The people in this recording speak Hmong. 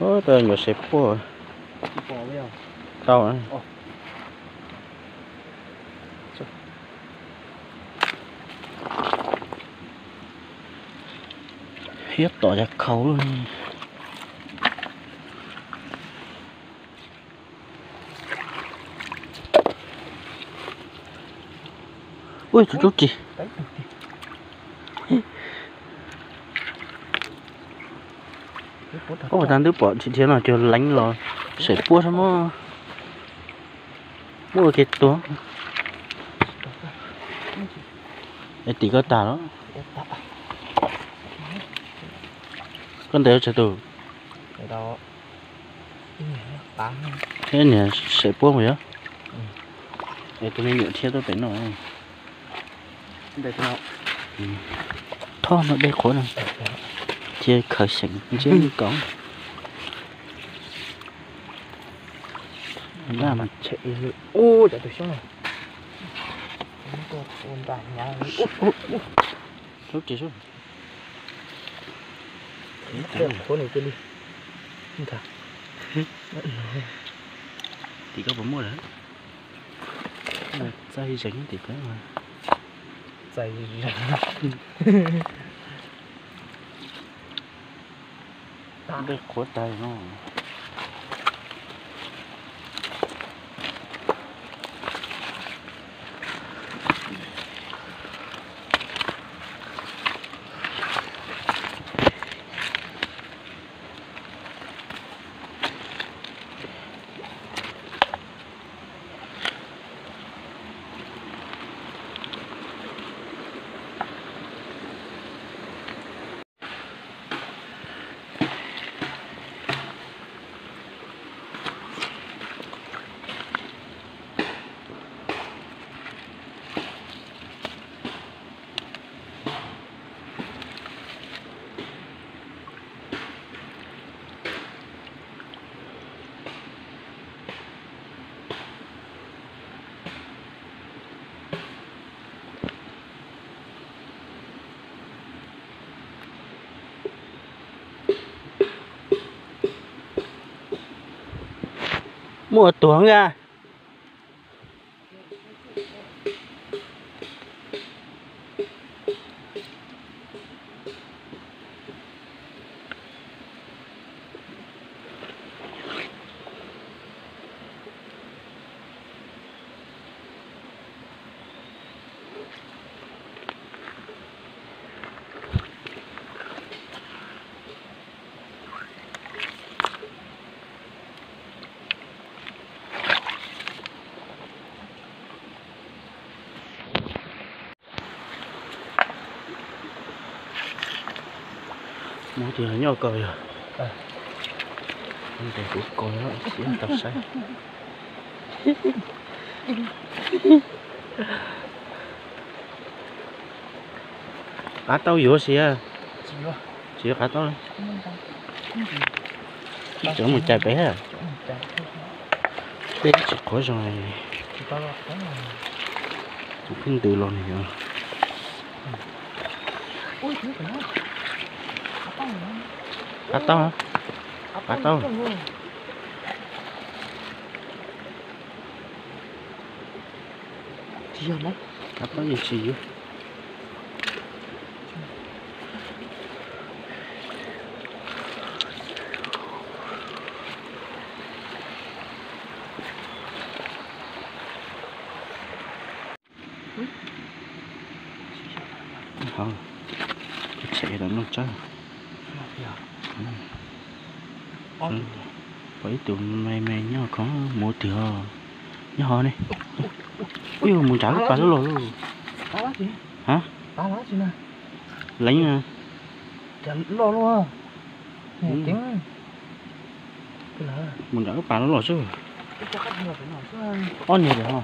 Tau nyuam sev puag. Tau. Hiab tom yav khau lub. Ui, tus tub ris. Ub, tag ntub pom tsis dhia no cog leev los sem puab sab muab, muab ua ke tuag. Es tim koj tag los? Koj ntes tsawg tus? Thiab niag sem puab mus yog? Es tus me nyuam thiab tuaj pem no. Thoj no dej qhuav no. Cia khaws seem ntsiab kom. Ntaj mas tshem ib lwm. Ub, cov tus xyoob no. Rub ris xwb. Qhuav nws cia li. Tim koj puas muaj lawm? Txaij zeeg tim koj. Txaij zeeg. Dej qhuav tag no. Muaj tuag a. Muab tis nyob ko yog. Ntes kuv ko siab tau saib. Qav tau yuav sia. Tsis yuav qav tau. Cov mus cais pem. Peb tsis qhuav zoo. Kuv pheej ntws los nws yog. Qav tau, qav tau. Tsis yog na. Qav tau yeej tsis yuav. Tshem los noj tsawb. Pom ib tug me me nyob ko mus twg os. Nyob hov ne. Ub, mus nram lub pas loj loj lauj. Ha? Leev na. Mus nram lub pas loj loj xwb. Ob niag lawm ho.